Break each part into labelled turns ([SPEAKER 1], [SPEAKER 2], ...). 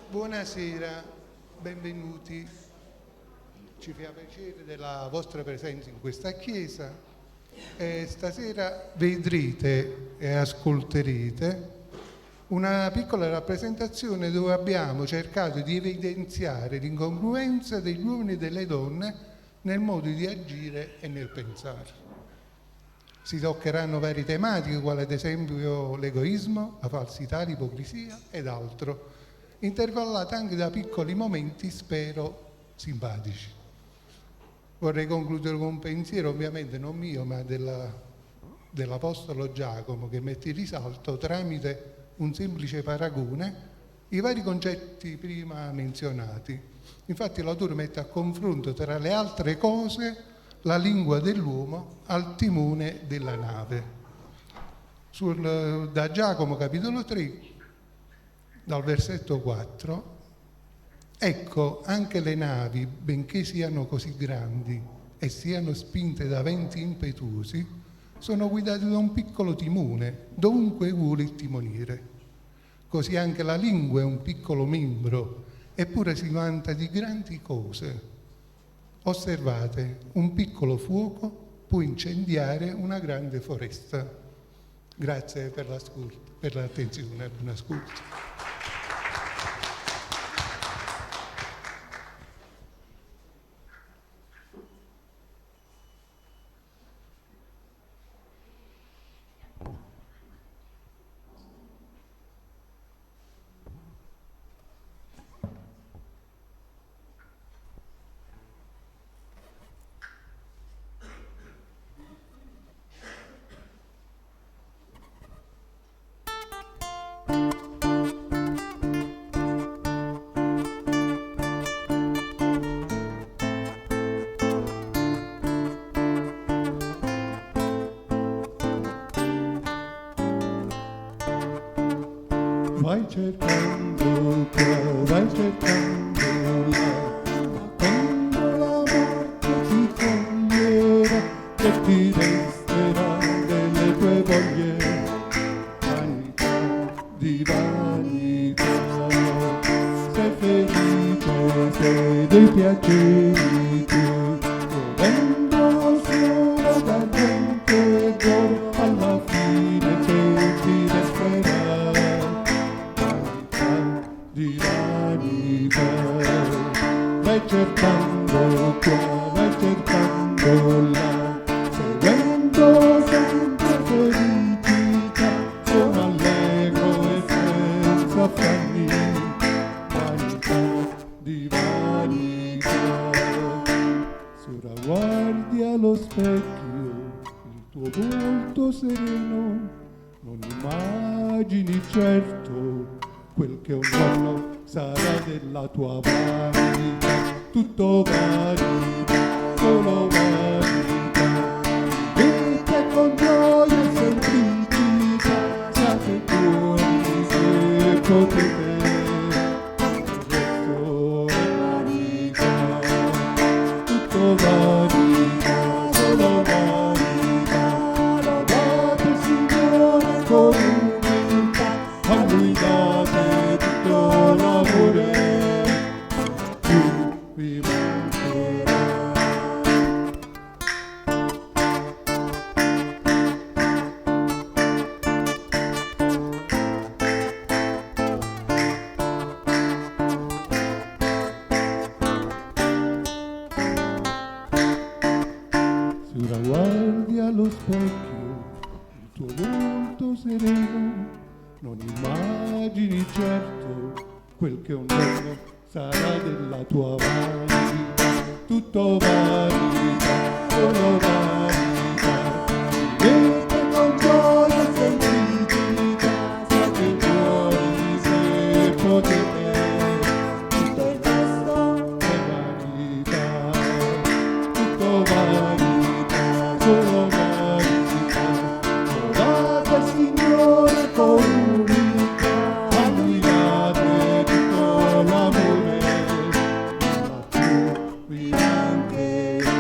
[SPEAKER 1] Buonasera, benvenuti. Ci fa piacere della vostra presenza in questa chiesa. E stasera vedrete e ascolterete una piccola rappresentazione dove abbiamo cercato di evidenziare l'incongruenza degli uomini e delle donne nel modo di agire e nel pensare. Si toccheranno varie tematiche, quali ad esempio l'egoismo, la falsità, l'ipocrisia ed altro, intervallate anche da piccoli momenti, spero, simpatici. Vorrei concludere con un pensiero, ovviamente non mio, ma dell'Apostolo Giacomo, che mette in risalto tramite un semplice paragone i vari concetti prima menzionati. Infatti l'autore mette a confronto tra le altre cose la lingua dell'uomo al timone della nave. Da Giacomo capitolo 3, dal versetto 4, ecco anche le navi, benché siano così grandi e siano spinte da venti impetuosi, sono guidate da un piccolo timone, dovunque vuole il timoniere. Così anche la lingua è un piccolo membro, eppure si vanta di grandi cose. Osservate, un piccolo fuoco può incendiare una grande foresta. Grazie per l'ascolto, per l'attenzione, buon ascolto.
[SPEAKER 2] Vai cercando qua, vai cercando là, ma quando la morte ti coglierà, che ti resterà delle tue voglie, vanità di vanità. Sei felice, sei dei piaceri tuoi, godendo solo d'argento e d'oro, alla fine che ti resterà. Di vanità. Vai cercando qua, vai cercando là, seguendo sempre felicità, sono allegro e senza affanni, vanità di vanità. Se ora guardi allo specchio il tuo volto sereno, non immagini certo quel che un giorno sarà della tua vanità, tutto vanità, solo vanità. Vivete con gioia e semplicità, siate buoni se potete, il resto è vanità, tutto vanità, solo vanità. Lodate il Signore con umiltà, a Lui date tutto l'amore, più vi mancherà. Se ora guardi allo specchio il tuo volto sereno, non immagini certo quel che un giorno sarà della tua vanità, tutto vanità, solo vanità. Vivete con gioia e semplicità, siate buoni se potete, tutto il resto è vanità, tutto vanità, solo vanità. Lodate il Signore con umiltà, a Lui date tutto l'amore, nulla più vi mancherà.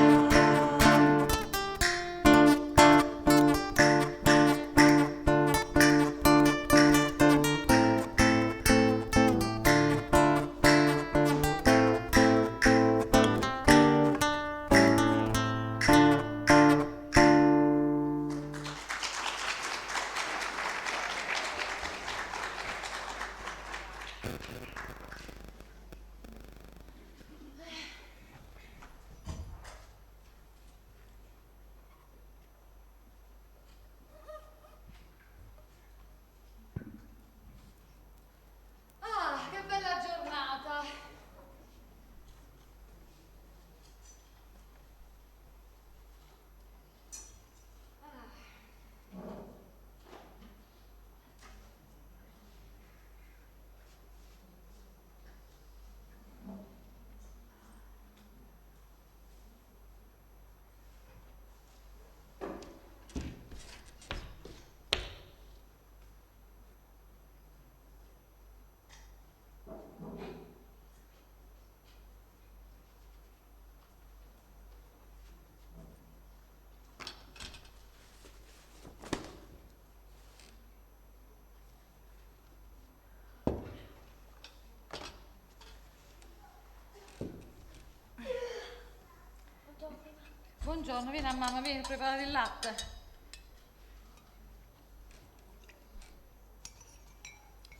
[SPEAKER 3] Buongiorno, vieni a mamma, vieni a preparare il latte.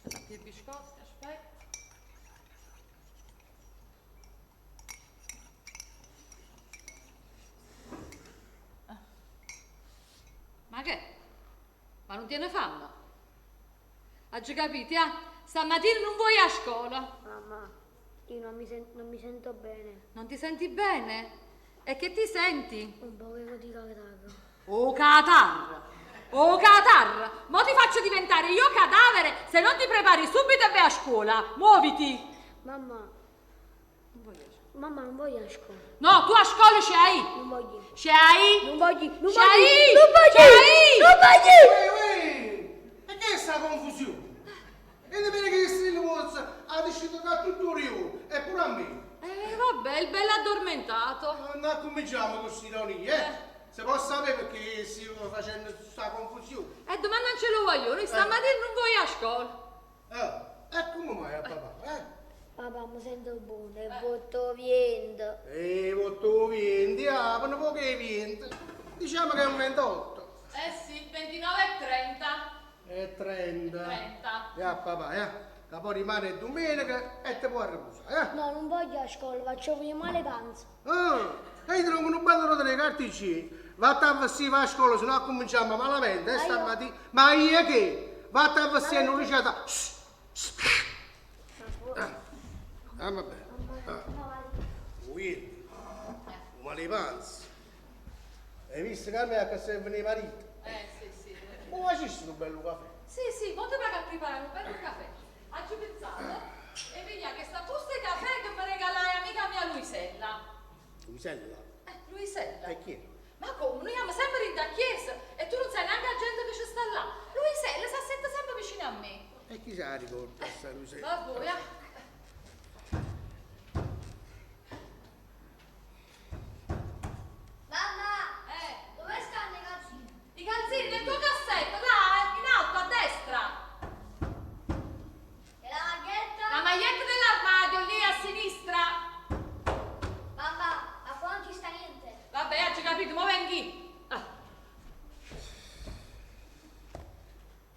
[SPEAKER 3] Aspetta, i biscotti, aspetta. Ah. Ma che? Ma non tiene fame? Hai capito, eh? Stamattina non vuoi a scuola.
[SPEAKER 4] Mamma, io non mi, non mi sento bene.
[SPEAKER 3] Non ti senti bene? E che ti senti?
[SPEAKER 4] Un poco di catarro.
[SPEAKER 3] Oh catarro! Oh catarro! Mo ti faccio diventare io cadavere se non ti prepari subito e vai a scuola. Muoviti!
[SPEAKER 4] Mamma, mamma non voglio a scuola.
[SPEAKER 3] No, tu a scuola c'hai!
[SPEAKER 4] Non voglio.
[SPEAKER 3] C'hai!
[SPEAKER 4] Non voglio. Non
[SPEAKER 3] C'hai!
[SPEAKER 4] voglio. Non voglio.
[SPEAKER 3] C'hai!
[SPEAKER 4] Non voglio.
[SPEAKER 5] Ehi, ehi, e che è sta confusione? E ne vede che Stile Woods ha deciso da tutto io, e pure a me.
[SPEAKER 3] Vabbè, il bello addormentato.
[SPEAKER 5] Non cominciamo con questa ironia, eh? Se può sapere perché si sta facendo questa confusione.
[SPEAKER 3] E domanda ce lo voglio, noi stamattina non voglio a scuola.
[SPEAKER 5] E come mai a papà, eh?
[SPEAKER 4] Papà, mi sento buono e butto vento.
[SPEAKER 5] E butto vento, ah, per poco è vento. Diciamo che è un 28.
[SPEAKER 3] Eh sì, 29,30.
[SPEAKER 5] E 30.
[SPEAKER 3] 30.
[SPEAKER 5] Ya papà, eh. Che poi rimane domenica e ti puoi riposare, eh?
[SPEAKER 4] No, non voglio a scuola, faccio venire male panza.
[SPEAKER 5] Ah, e io trovo un bello delle carticine. Vatti a vestire va a scuola, se no cominciamo malamente, eh, stamattina. Ma io che? Vatti a vestire e non riuscite a... Ah, vabbè. Ah. Ui, male panza. Hai visto che a me che servono i mariti?
[SPEAKER 3] Sì, sì.
[SPEAKER 5] Ma facessi un bello caffè?
[SPEAKER 3] Sì, sì, mo ti prego a preparare un bello caffè. Oggi pensato e vediamo che sta busta di caffè che mi regalai amica mia Luisella.
[SPEAKER 5] Luisella?
[SPEAKER 3] Luisella.
[SPEAKER 5] E chi è?
[SPEAKER 3] Ma come? Noi andiamo sempre in da chiesa e tu non sai neanche la gente che ci sta là. Luisella si assente sempre vicino a me.
[SPEAKER 5] E chi se la ricorda sta Luisella?
[SPEAKER 3] Va buia.
[SPEAKER 4] Mamma, dove stanno i calzini?
[SPEAKER 3] I calzini nel tuo cassetto, là, in alto, a destra.
[SPEAKER 4] E la maglietta?
[SPEAKER 3] La maglietta dell'armadio, lì a sinistra.
[SPEAKER 4] Mamma, ma qua non ci sta niente.
[SPEAKER 3] Vabbè, hai capito, mo vengi. Ah.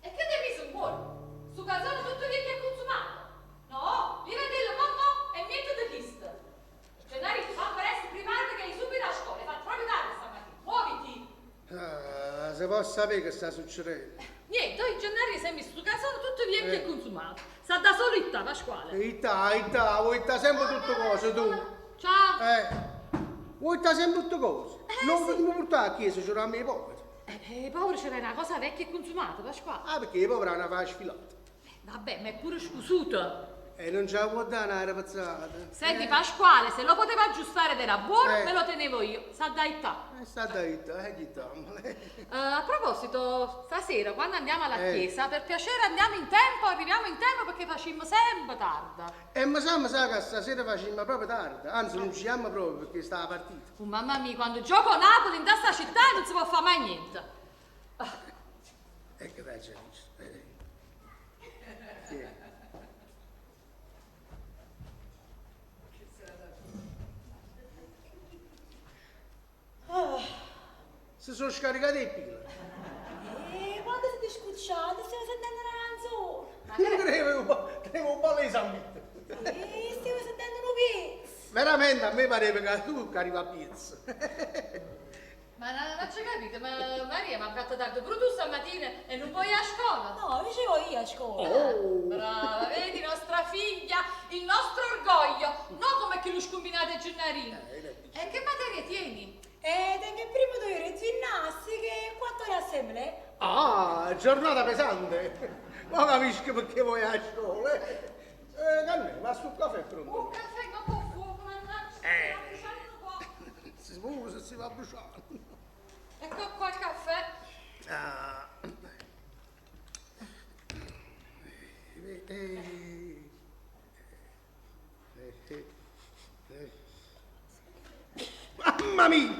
[SPEAKER 3] E che ti hai messo in cuore? Su calzone tutto vecchio e consumato. No, vieni a dirlo, mamma, e niente di chist. Gennaro, fa presto, preparati che hai subito a scuola, hai fatto proprio tardi stamattina. Muoviti.
[SPEAKER 5] Ah, se può sapere che sta succedendo.
[SPEAKER 3] Niente, oggi Gennaro si è messo su calzone tutto vecchio e consumato. Sta da solo in ta, Pasquale.
[SPEAKER 5] Ita, ita, vuoi sta sempre tutte cose tu.
[SPEAKER 3] Ciao.
[SPEAKER 5] Vuoi sta sempre tutte cose. Non
[SPEAKER 3] sì.
[SPEAKER 5] potremmo portare a chiesa, c'erano i poveri.
[SPEAKER 3] I poveri c'era una cosa vecchia e consumata, Pasquale.
[SPEAKER 5] Ah, perché i poveri hanno una sfilata.
[SPEAKER 3] Vabbè, ma è pure scusuto.
[SPEAKER 5] E non ce la può dare una rapazzata.
[SPEAKER 3] Senti Pasquale, se lo poteva aggiustare ed era buono,
[SPEAKER 5] Eh.
[SPEAKER 3] me lo tenevo io. Sa dai ta.
[SPEAKER 5] Sta dai, chi dammele.
[SPEAKER 3] A proposito, stasera quando andiamo alla
[SPEAKER 5] Eh.
[SPEAKER 3] chiesa, per piacere andiamo in tempo, arriviamo in tempo perché facciamo sempre tardi.
[SPEAKER 5] E ma sa, che stasera facciamo proprio tardi, anzi non ci chiama proprio perché sta la partita.
[SPEAKER 3] Oh, mamma mia, quando gioco a Napoli in questa città non si può fare mai niente.
[SPEAKER 5] E che dai, c'è? Sì. Si sono scaricati i pile.
[SPEAKER 6] E quando siete scucciati, stiamo sentendo una canzone.
[SPEAKER 5] Tenevo un ballo di San Vito.
[SPEAKER 6] E stiamo sentendo un pezzo.
[SPEAKER 5] Veramente a me pareva che tu che arriva a pizza.
[SPEAKER 3] Ma non ci capito, ma Maria mi ha fatto tardi pure tu stamattina e non vuoi a scuola?
[SPEAKER 6] No, dicevo io a scuola.
[SPEAKER 5] Oh!
[SPEAKER 3] Brava, vedi nostra figlia, il nostro orgoglio, non come chi lo scombinate Gennarino. E che materie tieni?
[SPEAKER 6] E tengo il primo 2 ore ginnastica e 4 ore assemblea.
[SPEAKER 5] Ah, giornata pesante. Ma capisco perché vuoi a scuola. Carmelo, ma sul caffè è pronto.
[SPEAKER 3] Un caffè non può fuoco, mannaggia, si va bruciando un po'.
[SPEAKER 5] Si smusa, si va a bruciare.
[SPEAKER 3] Ecco qua il caffè.
[SPEAKER 5] Ah. Mamma mia!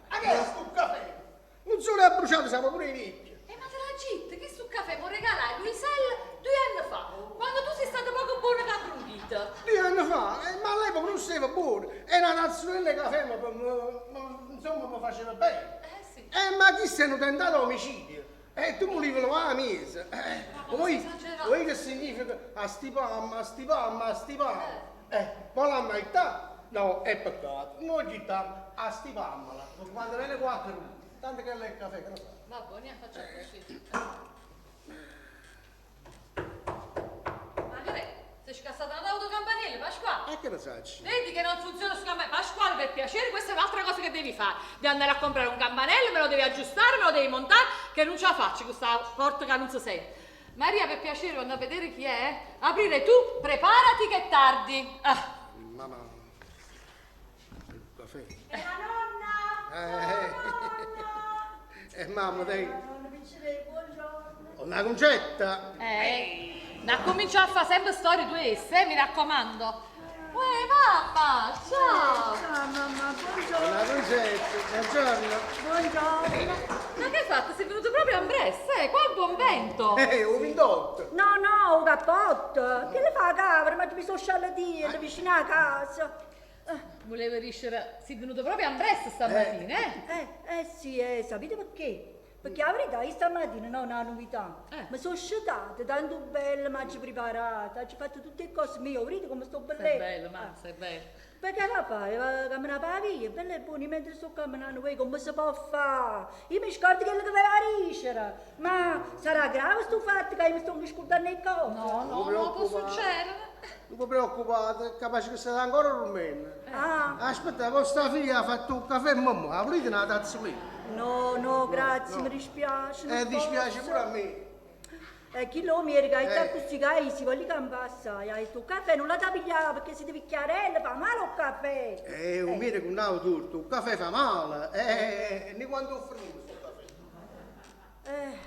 [SPEAKER 5] Ma che è sto caffè? Non solo è bruciato, siamo pure i vecchi.
[SPEAKER 3] Ma te la gitta, che sto caffè mi regalai Luisella 2 anni fa, quando tu sei stato poco buono da brunita.
[SPEAKER 5] 2 anni fa? Ma all'epoca non stava buono. E una tazzulella di caffè, insomma, mi faceva bene.
[SPEAKER 3] Eh sì.
[SPEAKER 5] Ma chi sei un tentato omicidio? E tu mi levi la mese.
[SPEAKER 3] Ma
[SPEAKER 5] Voi,
[SPEAKER 3] esagerato.
[SPEAKER 5] voi che significa a stipam, a stipam, a stipam? Poi la metà? No, è peccato. Noi gittiamo a stipammola. Quando viene qualche tanto che lei il caffè, che lo fa?
[SPEAKER 3] Va bene, facciamo così. Ma che è? Sei scassata un'autocampanella, Pasquale?
[SPEAKER 5] E che ne sai?
[SPEAKER 3] Vedi che non funziona su campanello. Pasquale, per piacere, questa è un'altra cosa che devi fare. Devi andare a comprare un campanello, me lo devi aggiustare, me lo devi montare, che non ce la faccio questa porta che non si sente. Maria, per piacere, quando a vedere chi è, aprire tu, preparati che è tardi. Ah.
[SPEAKER 5] Mamma, il caffè.
[SPEAKER 6] E la nonna!
[SPEAKER 5] Mamma, dai.
[SPEAKER 6] Nonna, piccere, buongiorno.
[SPEAKER 5] Una concetta.
[SPEAKER 3] Ne comincia a fare sempre storie tu esse, mi raccomando. Uè, mamma, ciao.
[SPEAKER 6] Ciao mamma, buongiorno.
[SPEAKER 5] Una concetta, buongiorno.
[SPEAKER 6] Buongiorno.
[SPEAKER 3] Ma che hai fatto? Sei venuto proprio a Bressa, eh? Qua il buon vento.
[SPEAKER 5] Un vindotto.
[SPEAKER 6] No, no, un cappotto. Che le fa capra? Ma mi sono sciallatina vicino a casa.
[SPEAKER 3] Volevo dicere, sei venuto proprio a Bressa stamattina, eh?
[SPEAKER 6] Sì, sapete perché? Perché la verità, io stamattina non ho una novità. Mi sono scetata, tanto bella, mi ho preparata, ho fatto tutte le cose mie, vedete come sto bella.
[SPEAKER 3] Sei bello, mamma, sei bello.
[SPEAKER 6] Perché la fai? Camminare per la via, bella e buona, mentre sto camminando, voi come si può fare? Io mi scordo quello che aveva a dicere, ma sarà grave sto fatto che io mi sto scordando le cose?
[SPEAKER 3] No, no, no, può succedere.
[SPEAKER 5] Non vi preoccupate, capace che state ancora dormendo.
[SPEAKER 6] Ah.
[SPEAKER 5] Aspetta, vostra figlia ha fatto un caffè, mamma, la volete una tazzolina?
[SPEAKER 6] No, no, grazie, mi dispiace. non
[SPEAKER 5] Dispiace
[SPEAKER 6] posso.
[SPEAKER 5] pure a me.
[SPEAKER 6] Chi lo mi era che così che si vuole campare assai, hai detto caffè non la da pigliare perché siete vecchiarelle, fa male il caffè.
[SPEAKER 5] Un mio con un tutto, il caffè fa male, ne quando ho finito questo caffè?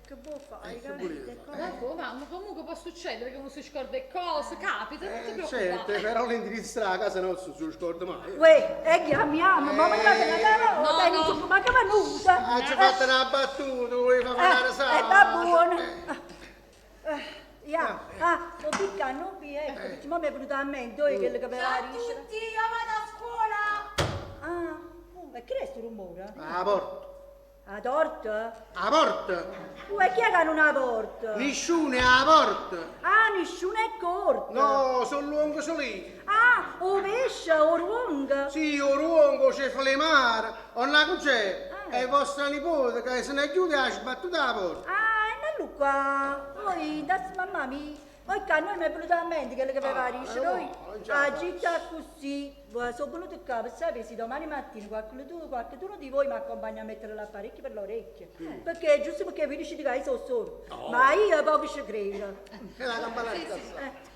[SPEAKER 6] Che può fare?
[SPEAKER 5] Che volete
[SPEAKER 6] Ecco.
[SPEAKER 5] fare?
[SPEAKER 3] Ecco, mamma, comunque può succedere che uno si scorda le cose, capita, non ti preoccupare.
[SPEAKER 5] Certo, però l'indirizzo della casa non si scorda mai.
[SPEAKER 6] Uè, chiamiamo, ma mi date una
[SPEAKER 3] No,
[SPEAKER 6] volta,
[SPEAKER 3] no.
[SPEAKER 6] non so come è venuta.
[SPEAKER 5] Ah, ci ha fatto una battuta, voleva fare una risata.
[SPEAKER 6] Va buono. Ya, ah, ho piccato, non vi, ecco, perché mi è venuta a mente, dove quello che aveva
[SPEAKER 7] Ciao a
[SPEAKER 6] dicere.
[SPEAKER 7] tutti, io vado a scuola.
[SPEAKER 6] Ah, e che è questo rumore?
[SPEAKER 5] La porta.
[SPEAKER 6] La torta?
[SPEAKER 5] La porta?
[SPEAKER 6] Uè, chi è che non ha porta?
[SPEAKER 5] Nessuno è alla porta.
[SPEAKER 6] Ah, nessuno è corto.
[SPEAKER 5] No, sono lungo solo io.
[SPEAKER 6] Ah, o pesce, o ruonga.
[SPEAKER 5] Sì, o ruongo, c'è flemare, o una c'è. È vostra nipote che se ne chiude ha sbattuto la porta.
[SPEAKER 6] Ah, e non qua. Poi, da mamma mia. Poi che a noi mi è venuta a mente quello che aveva dice, noi a città così, sono venuto qua per sapere se domani mattina qualcuno di voi mi accompagna a mettere l'apparecchio per l'orecchio. Perché giusto perché vi dite che io sono solo, ma io poco ci credo.
[SPEAKER 5] È la campanella.
[SPEAKER 3] Sì, sì.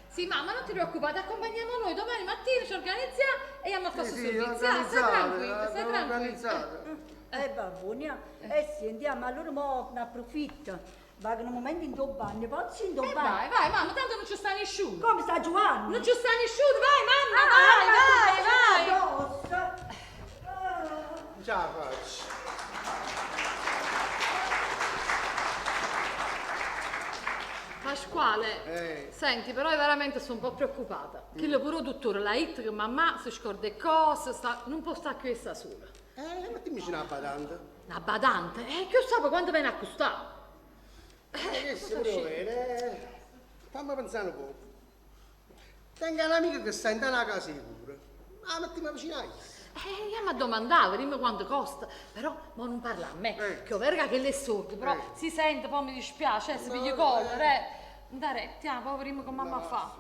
[SPEAKER 3] Sì, mamma, non ti preoccupare, ti accompagniamo noi domani mattina, ci organizziamo e andiamo a fare
[SPEAKER 5] Sì,
[SPEAKER 3] sul
[SPEAKER 5] sì,
[SPEAKER 3] servizio. Ah, stai tranquillo, stai tranquillo.
[SPEAKER 5] organizzato.
[SPEAKER 6] Va buona. Sì, andiamo, allora mo ne approfitto. Vado un momento in tuo bagno, posso in tuo bagno?
[SPEAKER 3] Vai, vai, mamma, tanto non ci sta nessuno.
[SPEAKER 6] Come sta Giovanni?
[SPEAKER 3] Non ci sta nessuno, vai mamma, vai, vai, vai.
[SPEAKER 5] Non ce la faccio.
[SPEAKER 3] Pasquale, senti, però io veramente sono un po' preoccupata. Che lo pure dottore, la hit che mamma si scorda cose, non può stare qui sta sola.
[SPEAKER 5] Ma ti mi una badante.
[SPEAKER 3] Una badante? Che so quanto viene a costare?
[SPEAKER 5] Che si può avere? Fammi pensare un po'. Tengo un'amica che sta in una casa di cura. Ah, mettimi vicino a essa.
[SPEAKER 3] Io mi domandavo, dimmi quanto costa, però mo non parla a me, che ho verga che le sordo, però si sente, poi mi dispiace, si piglia collera, Andare, ti amo, poi come mamma fa.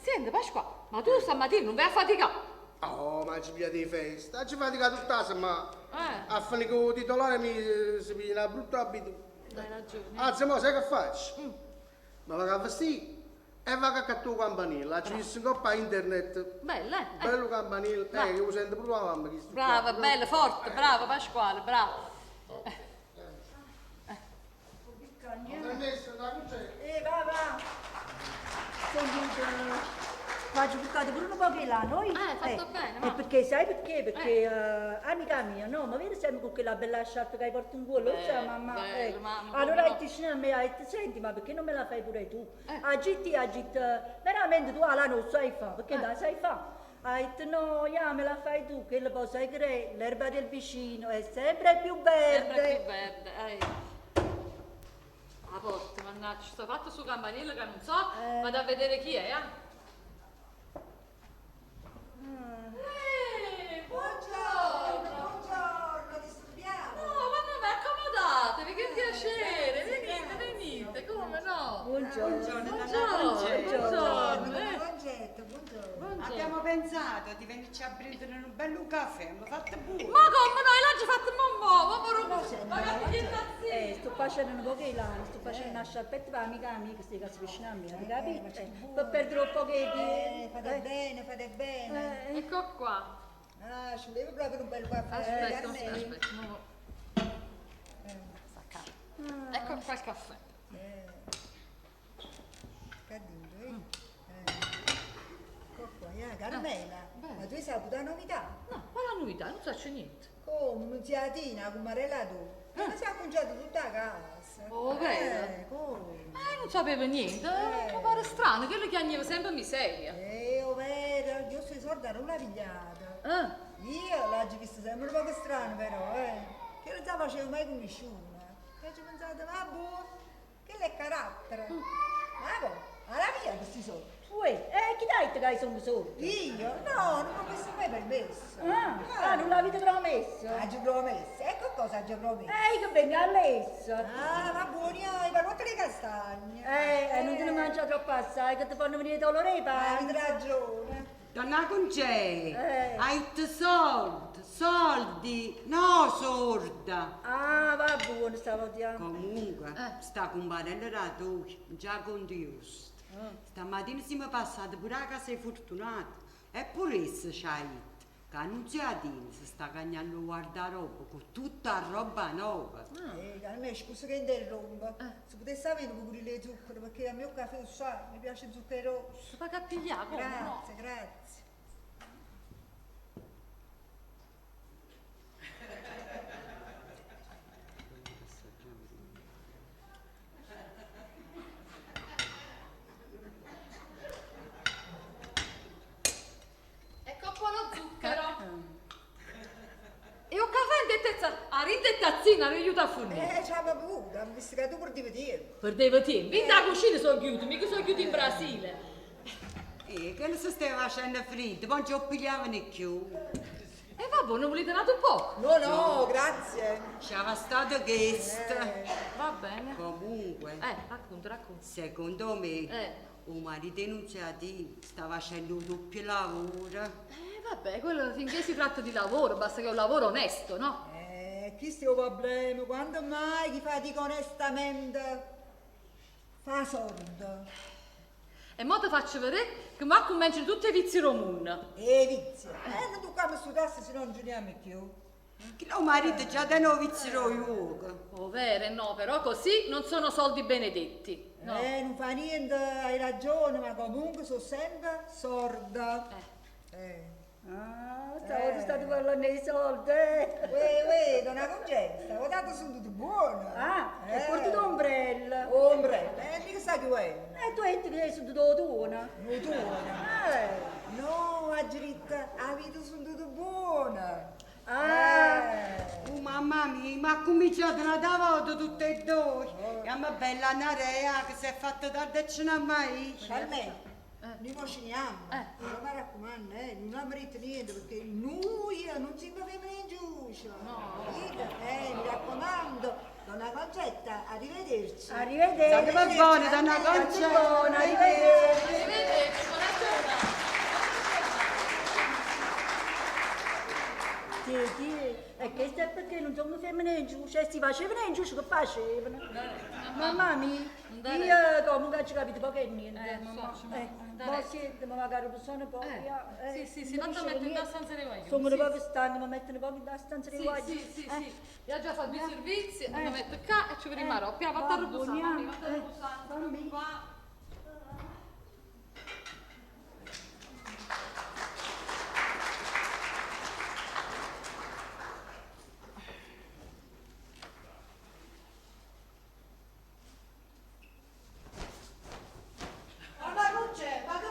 [SPEAKER 3] Senti, Pasqua, ma tu stamattina non vai a faticare?
[SPEAKER 5] Oh, ma ci pigliate di festa, ci fatica tutta la settimana. A fare con il titolare mi si piglia una brutta abitudine.
[SPEAKER 3] Hai ragione.
[SPEAKER 5] Anzi, mo sai che faccio? Ma vado a vestire e vado a cattare un campanile. Ci visto in coppa internet.
[SPEAKER 3] Bella, eh?
[SPEAKER 5] Bello campanile. Io sento proprio la mamma che sto
[SPEAKER 3] Brava,
[SPEAKER 5] qua.
[SPEAKER 3] bella, forte, brava Pasquale, bravo.
[SPEAKER 6] Va, va. Sono venuta. Faccio bucate pure un po' che là, noi.
[SPEAKER 3] Fatto bene, ma.
[SPEAKER 6] Perché sai perché? Perché amica mia, no, ma vedi sempre con quella bella sciarpa che hai portato in culo, lo sai mamma?
[SPEAKER 3] Bello, mamma,
[SPEAKER 6] Allora
[SPEAKER 3] come no.
[SPEAKER 6] hai detto a me, hai detto, senti, ma perché non me la fai pure tu? A GT, a GT, però Sicuramente tu 'a lana 'o sai fa, perché la sai fa. Ha detto no, ja, me la fai tu, che poi sai che l'erba del vicino è sempre più verde.
[SPEAKER 3] Sempre più verde, eh. A porta, mannaggia, sto fatto su campanello che non so, vado a vedere chi è, eh. Ehi, buongiorno!
[SPEAKER 7] Buongiorno, disturbiamo.
[SPEAKER 3] No, ma no, ma accomodatevi, che piacere! Venite, venite, come no?
[SPEAKER 6] Buongiorno.
[SPEAKER 3] Buongiorno, buongiorno. eh.
[SPEAKER 7] Concetto, buongiorno.
[SPEAKER 8] Abbiamo pensato di venirci a prendere un bello caffè, mi fate pure.
[SPEAKER 3] Ma come no? L'ho già fatto mamma, ma ma che
[SPEAKER 6] Eh, sto facendo un po' di lana, sto facendo una sciarpetta per amica amica, sti cazzo vicino a me, hai capito? Per perdere un po' di
[SPEAKER 7] Eh, fate bene, fate bene.
[SPEAKER 3] Ecco qua.
[SPEAKER 7] Ah, ci voleva proprio un bel caffè.
[SPEAKER 3] Aspetta,
[SPEAKER 7] Carmelo.
[SPEAKER 3] aspetta, mo- Ecco qua il caffè.
[SPEAKER 7] Che dito, eh? Ecco qua, eh, Carmela. Ma tu hai saputo la novità?
[SPEAKER 3] No, ma la novità, non so c'è niente.
[SPEAKER 7] Come, Nunziatina, cumarella tu? Ma si è acconciato tutta la casa.
[SPEAKER 3] Oh, vero?
[SPEAKER 7] Come?
[SPEAKER 3] Non sapevo niente, mi pare strano, che lui chiagneva sempre miseria.
[SPEAKER 7] Oh, vero, io sui soldi non l'ho pigliata.
[SPEAKER 3] Eh?
[SPEAKER 7] Io l'ho vista sempre un po' strano però, eh. Che non si faceva mai con nessuno. Che ci pensato, ma boh, che l'è carattere. Ma boh, alla via questi soldi.
[SPEAKER 6] Uè, chi dai che sono soldi?
[SPEAKER 7] Io? No, non mi ho messo mai permesso.
[SPEAKER 6] Ah, ah, non l'avete promesso?
[SPEAKER 7] Ah, già promesso. Ecco cosa ha già promesso.
[SPEAKER 6] Che venga all'esso.
[SPEAKER 7] Ah, ma buoni, i panotti le castagne.
[SPEAKER 6] Non te ne mangia troppo assai, che ti fanno venire dolore ai
[SPEAKER 7] Avete
[SPEAKER 6] panni.
[SPEAKER 7] ragione.
[SPEAKER 8] Donna Concè,
[SPEAKER 6] Eh.
[SPEAKER 8] hai soldi, soldi, no sorda.
[SPEAKER 6] Ah, va buono, stavo dicendo.
[SPEAKER 8] Comunque, sta comparendo da tu, già con Dio. Stamattina siamo passati pure a casa Fortunata e pure essa c'ha detto che Annunziatina si sta cagnando il guardaroba con tutta roba nuova.
[SPEAKER 7] Carmelo, scusa che interrompo. Se potessi avere un po' di zucchero, perché a me il caffè lo sa, mi piace il zucchero.
[SPEAKER 3] Ma che pigliamo? come no?
[SPEAKER 7] Grazie, grazie.
[SPEAKER 3] Ecco qua lo zucchero. E il caffè in tezza, a rinde e tazzina mi aiuta a fornire.
[SPEAKER 7] Ce l'avevo avuta, ho visto che tu perdevi tempo.
[SPEAKER 3] Perdevo tempo, in da cucina sono chiuso, mica sono chiuso in Brasile.
[SPEAKER 8] E che non si stava facendo freddo, poi non ci pigliavano più.
[SPEAKER 3] E vabbè, non volete nato un po'?
[SPEAKER 7] No, no, grazie.
[SPEAKER 8] C'era stato chiesto.
[SPEAKER 3] Va bene.
[SPEAKER 8] Comunque,
[SPEAKER 3] Racconta, racconta.
[SPEAKER 8] secondo me, il marito di Annunziatina sta facendo un doppio lavoro.
[SPEAKER 3] Vabbè, quello finché si tratta di lavoro, basta che è un lavoro onesto, no?
[SPEAKER 7] Chi sta il problema? Quando mai chi fatica onestamente fa soldi?
[SPEAKER 3] E mo ti faccio vedere che mo cominciano tutti i vizi romuni.
[SPEAKER 7] E vizi? Non tocchiamo su tasse se non giriamo più.
[SPEAKER 8] Che lo marito già da noi vizi roiugo.
[SPEAKER 3] Oh, vero, no, però così non sono soldi benedetti. No.
[SPEAKER 7] Non fa niente, hai ragione, ma comunque sono sempre sorda.
[SPEAKER 6] Ah, stavolta state parlando dei soldi.
[SPEAKER 7] Uè, uè, donna Concetta, stavolta sono tutto buono.
[SPEAKER 6] Ah, e porti l'ombrello.
[SPEAKER 7] Ombrello, mica sai che è.
[SPEAKER 6] Tu hai detto che sei seduto tu, no?
[SPEAKER 7] No, tu. No, a dritta, la vita sono tutto buona.
[SPEAKER 6] Ah.
[SPEAKER 8] Oh, mamma mia, ma ha cominciato una volta tutte e due. E a me bella narea che si è fatta tardi e ce n'ha mai.
[SPEAKER 7] Carmelo, noi cuciniamo, però mi raccomando, non abbiamo detto niente perché noi non siamo femmine in giudice. No. Mi raccomando, donna Concetta, arrivederci.
[SPEAKER 6] Arrivederci.
[SPEAKER 8] State buona, donna Concetta.
[SPEAKER 6] Buona, arrivederci.
[SPEAKER 3] Arrivederci, buona giornata.
[SPEAKER 6] Chi, E questo è perché non sono femmine in giù, cioè si facevano in giù, che facevano? Mamma mia, io comunque ci capito poco e niente. Mamma. Ma senti, ma magari persone poco.
[SPEAKER 3] Sì, sì, sì, tanto metto in stanza dei guaglioni.
[SPEAKER 6] Sono
[SPEAKER 3] sì,
[SPEAKER 6] poco stanca, mi mettono poco in stanza dei
[SPEAKER 3] Sì,
[SPEAKER 6] guaglioni.
[SPEAKER 3] sì, sì, sì. Io ho già fatto i servizi, mi metto qua e ci vediamo. Pia, vatti a riposare, mamma, vatti a riposare. Qua.
[SPEAKER 7] Ma non c'è, ma che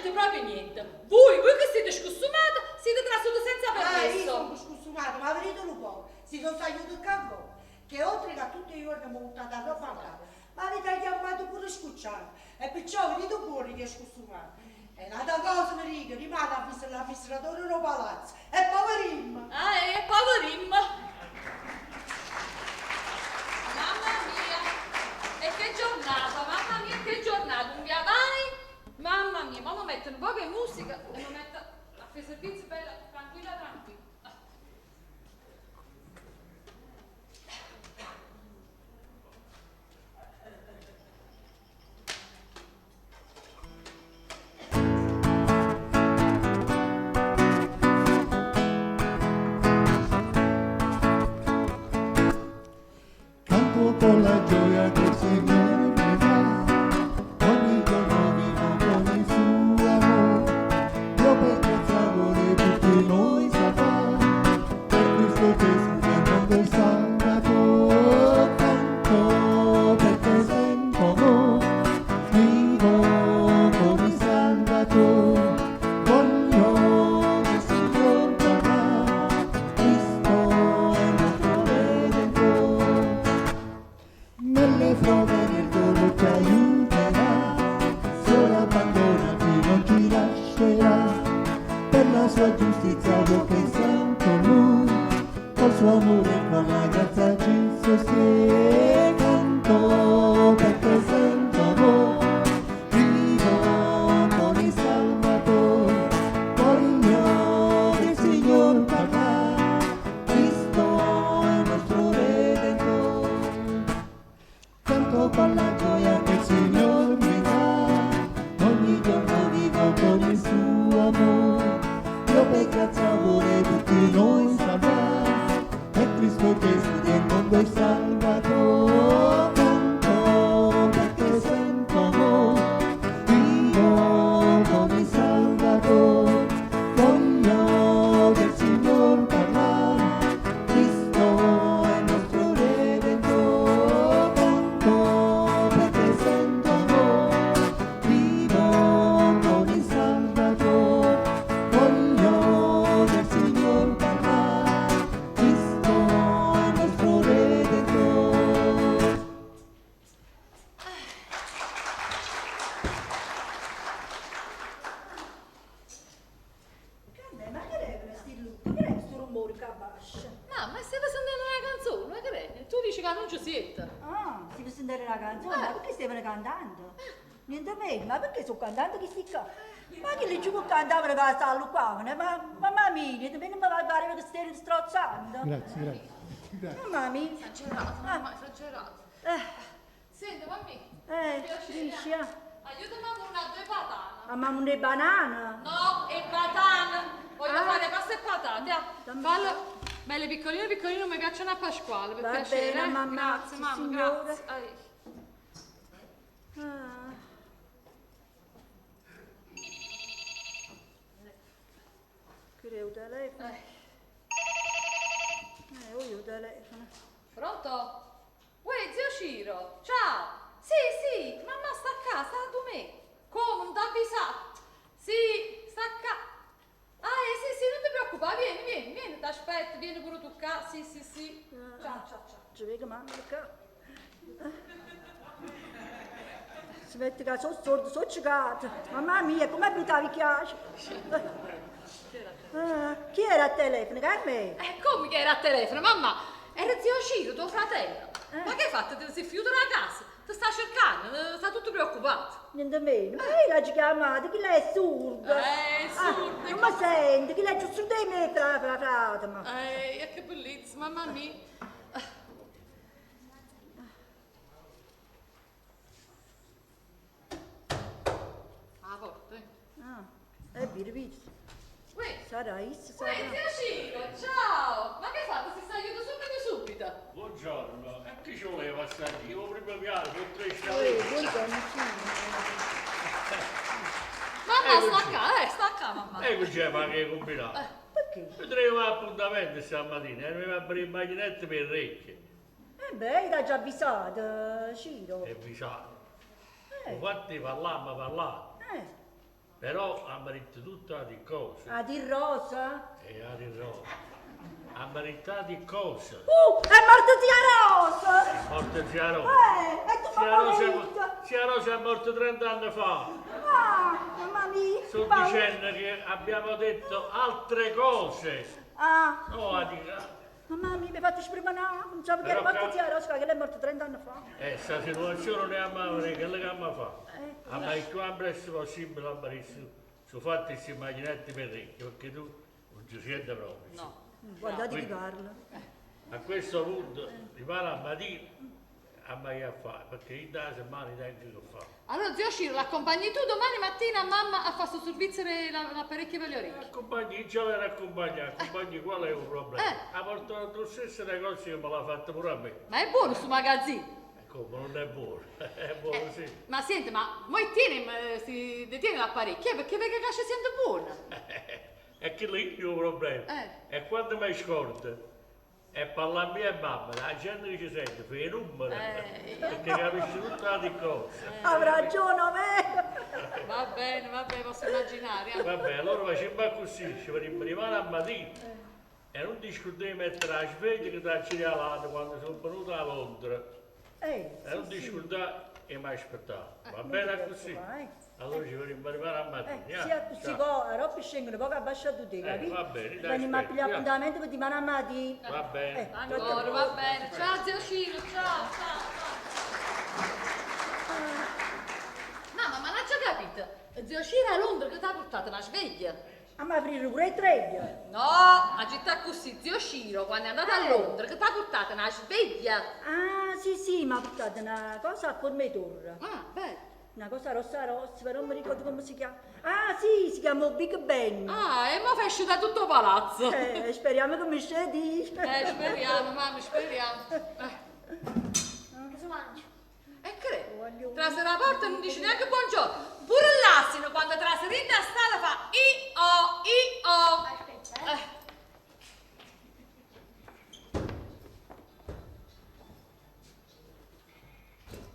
[SPEAKER 3] detto proprio niente. Voi, voi che siete scostumate, siete trasuti senza
[SPEAKER 7] Ah, io
[SPEAKER 3] permesso.
[SPEAKER 7] sono scostumato, ma vedete un po', si sono saluto qua voi, che oltre che tutti i giorni mi ho buttato a roba a casa, ma avete chiamato pure scucciato, e perciò venite buoni che è scostumato. E un'altra cosa mi dico, rimane a visto l'amministratore del palazzo, e poverino.
[SPEAKER 3] Ah, eh, poverim. Mamma mia, e che giornata, mamma mia, che giornata, un via vai. Mamma mia, ma mi metto un po' di musica e mi metto a fare servizio bella, tranquilla, tranquilla.
[SPEAKER 2] Canto con la gioia che il Signore mi dà, ogni giorno vivo con il suo amore. Dio per grazia vuole tutti noi salvare, per Cristo Gesù del mondo il Salvatore. Canto perché sento amore, vivo con il Salvatore. Voglio che il Signor parla, Cristo è il nostro Redentore. Nelle prove nel dolore ci aiuterà, solo abbandonati non ci lascerà. Per la sua giustizia vuol che è santo lui, col suo amore e con la grazia ci sostiene. Canto perché sento amore, vivo con il Salvatore. Voglio che il Signor parla, Cristo è il nostro Redentore. Canto con la gioia che il Signor mi dà, ogni giorno vivo con il suo amore. Dio per grazia vuole tutti noi salvare, e Cristo Gesù del mondo è il Salvatore. Canto perché sento amore, vivo con il Salvatore. Voglio che il Signor parla, Cristo è il nostro Redentore. Canto perché sento amore, vivo con il Salvatore. Voglio che il Signor parla, Cristo è il nostro Redentore.
[SPEAKER 6] Che ma che è sti lupo? Che è questo rumore qua basso?
[SPEAKER 3] Mamma, stai sentendo una canzone, ma che è? Tu dici che non ci siete.
[SPEAKER 6] Ah, si può sentire la canzone, ma perché stavano cantando? Niente meno, ma perché sto cantando chi sti qua? Ma chi lì giù che cantavano che sta qua? Ma mamma mia, niente meno mi va a fare che stai strozzando.
[SPEAKER 2] Grazie, grazie. Grazie.
[SPEAKER 6] Mamma mia.
[SPEAKER 3] Esagerato, mamma, esagerato. Senti, mamma,
[SPEAKER 6] Dici, ah.
[SPEAKER 3] aiutami a una due patane.
[SPEAKER 6] A mamma una banana?
[SPEAKER 3] No, e patane. Voglio
[SPEAKER 6] Ah.
[SPEAKER 3] fare pasta e patate. ah.
[SPEAKER 6] Dammi-
[SPEAKER 3] Fallo belle piccoline piccoline, mi piacciono a Pasquale, per
[SPEAKER 6] Va
[SPEAKER 3] piacere.
[SPEAKER 6] bene,
[SPEAKER 3] eh.
[SPEAKER 6] mamma,
[SPEAKER 3] Grazie,
[SPEAKER 6] sì,
[SPEAKER 3] mamma,
[SPEAKER 6] signora.
[SPEAKER 3] grazie. Ai.
[SPEAKER 6] Ah. Che è il telefono? Oh, io il telefono.
[SPEAKER 3] Pronto? Uè, zio Ciro, ciao. Sì, sì, mamma sta a casa, sta da me. Come, non ti avvisato? Sì, sta a casa. Ah, sì, sì, non ti preoccupare, vieni, vieni, vieni, ti aspetto, vieni pure tu qua. Sì, sì, sì. Ciao, ciao, ciao.
[SPEAKER 6] Ci vedo mamma qua. Si mette che sono sordo, sono ciecato. Mamma mia, com'è brutta vecchiaccia. Ah, chi era al telefono? Carmen?
[SPEAKER 3] Come che era al telefono, mamma? Era zio Ciro, tuo fratello. Ma che hai fatto? Ti sei fiuto da casa? Ti sta cercando, sta tutto preoccupato.
[SPEAKER 6] Niente meno. Ma io l'ho chiamato, chi l'è sordo?
[SPEAKER 3] Sordo.
[SPEAKER 6] Ah, non mi sente, chi l'è giù su di me, fra, fra, frate, ma.
[SPEAKER 3] Che bellezza, mamma mia. Ah, porta.
[SPEAKER 6] Ah, è vero, visto.
[SPEAKER 3] Uè,
[SPEAKER 6] Sarà isso,
[SPEAKER 3] uè,
[SPEAKER 6] sarà.
[SPEAKER 3] zio Ciro, ciao. Ma che hai fatto? Si sta aiutando subito subito.
[SPEAKER 9] Buongiorno, e chi ci voleva passare? Io primo piano, con tre
[SPEAKER 6] Uè,
[SPEAKER 9] scialette.
[SPEAKER 6] buongiorno, Ciro.
[SPEAKER 3] Mamma, sta qua, sta qua, mamma.
[SPEAKER 9] Eccoci, ma che hai combinato?
[SPEAKER 6] Perché?
[SPEAKER 9] Vedremo l'appuntamento stamattina, arriviamo a aprire il macchinetto per le orecchie.
[SPEAKER 6] Eh beh, io t'ho già avvisato, Ciro.
[SPEAKER 9] E avvisato. Infatti parlammo, parlammo. Però abbiamo detto tutte le cose.
[SPEAKER 6] A di Rosa?
[SPEAKER 9] E a di Rosa. Abbiamo detto di cose.
[SPEAKER 6] È morta zia Rosa!
[SPEAKER 9] È morta zia Rosa.
[SPEAKER 6] E tu
[SPEAKER 9] Zia
[SPEAKER 6] mamma
[SPEAKER 9] Rosa, è
[SPEAKER 6] mia!
[SPEAKER 9] zia Rosa è morta 30 anni fa.
[SPEAKER 6] Ah, mamma mia!
[SPEAKER 9] Sto
[SPEAKER 6] paura.
[SPEAKER 9] dicendo che abbiamo detto altre cose.
[SPEAKER 6] Ah,
[SPEAKER 9] No, a dire,
[SPEAKER 6] mamma mia, mi hai fatto spremanare, non sapevo che era
[SPEAKER 9] Però
[SPEAKER 6] morta
[SPEAKER 9] ca-
[SPEAKER 6] zia Rosa, che lei è morta 30 anni fa.
[SPEAKER 9] sta situazione non è a male, che le abbiamo fatto. Ma il più presto possibile abbiamo su, su fatti questi macchinetti per ricchi, perché tu non ci senti proprio.
[SPEAKER 3] No.
[SPEAKER 6] Guardate chi
[SPEAKER 9] Quindi-
[SPEAKER 6] parla.
[SPEAKER 9] A questo punto rimane a mattina a mai a fare, perché io da settimana tengo che fare.
[SPEAKER 3] Allora zio Ciro, l'accompagni tu domani mattina a mamma a fare sto servizio l'apparecchio per le orecchie.
[SPEAKER 9] Accompagni, già l'era accompagnato, accompagni qual è il problema?
[SPEAKER 3] Eh.
[SPEAKER 9] Ha portato lo stesso negozio che me l'ha fatto pure a me.
[SPEAKER 3] Ma è buono sto magazzino.
[SPEAKER 9] E come non è buono? È buono sì.
[SPEAKER 3] Ma senti, ma moi tieni, si detiene l'apparecchio perché vede che ci sente buono.
[SPEAKER 9] È che lì è il problema. E quando mi scordo e parla a mia mamma, la gente che ci sente, fa i numeri, perché capisce tutta la cosa.
[SPEAKER 6] Ha ragione, vero?
[SPEAKER 3] Va bene, va bene, posso immaginare. eh.
[SPEAKER 9] Vabbè, allora facciamo così, ci veniamo rimane a mattina e non discutevo di mettere la sveglia che ti ha regalato quando sono venuto a Londra. E non
[SPEAKER 6] Sì, sì.
[SPEAKER 9] discutare e mi aspettavo. Va
[SPEAKER 6] Non ti
[SPEAKER 9] bene così?
[SPEAKER 6] preoccupare, eh.
[SPEAKER 9] Allora ci veniamo rimane a mattina.
[SPEAKER 6] Sì, così
[SPEAKER 9] Ciao.
[SPEAKER 6] poi, a roba scendono poco a basso tu te, capito?
[SPEAKER 9] va bene, dai,
[SPEAKER 6] Veniamo a
[SPEAKER 9] aspetta,
[SPEAKER 6] pigliare appuntamento per dimane a mattina.
[SPEAKER 9] Va bene.
[SPEAKER 3] Ancora, va bene. Ciao zio Ciro, ciao, ciao, ciao. Mamma, ma non c'ho capito. Zio Ciro a Londra che ti ha portato una sveglia?
[SPEAKER 6] Ah, ma aprire pure i tre.
[SPEAKER 3] No, a città così, zio Ciro, quando è andato a Londra, che ti ha portato una sveglia?
[SPEAKER 6] Ah, sì, sì, mi ha portato una cosa a forma di torre.
[SPEAKER 3] Ah, bello.
[SPEAKER 6] Una cosa rossa rossa, però non mi ricordo come si chiama. Ah, sì, si chiama Big Ben.
[SPEAKER 3] Ah, e mo fai uscire da tutto il palazzo.
[SPEAKER 6] Speriamo che mi scedi.
[SPEAKER 3] Speriamo, mamma, speriamo.
[SPEAKER 4] Che si mangia?
[SPEAKER 3] E che? Trase la porta e non dice neanche buongiorno. Pure l'asino quando trase in la strada fa I O I O.
[SPEAKER 4] Aspetta, eh.